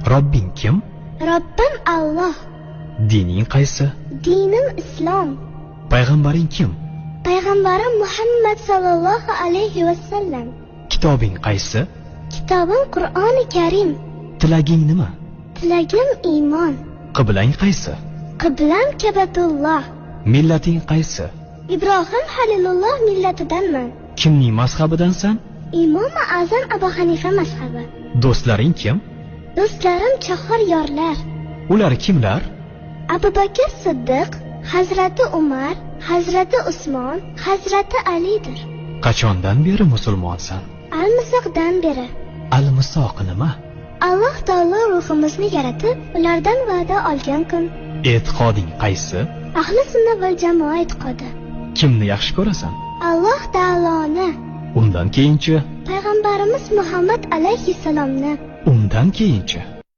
Robbing kim? Robbim Alloh. Dining qaysi? Dinim Islom. Payg'ambaring kim? Payg'ambarim Muhammad sallallohu alayhi va sallam. Kitobing qaysi? Kitobim Qur'oni Karim. Tilaging nima? Tilagim iymon. Qiblang qaysi? Qiblam Kabatulloh. Millating qaysi? Ibrohim Halilulloh millatidanman. Kimning mazhabidansan? Imomi Azam Abu Hanifa mazhabi. Do'stlaring kim? Do'stlarim chahar yorlar. Ular kimlar? Abu Bakr Siddiq, Hazrati Umar, Hazrati Usmon, Hazrati Alidir. Qachondan beri musulmonsan? Almisoqdan beri. Almisoq nima? Alloh taolo ruhimizni yaratib, ulardan va'da olgan kun. E'tiqoding qaysi? Ahli sunna val jamoa e'tiqodi. Kimni yaxshi ko'rasan? Alloh taoloni. Undan keyinchi? Payg'ambarimiz Muhammad alayhissalomni. Undan keyinchi?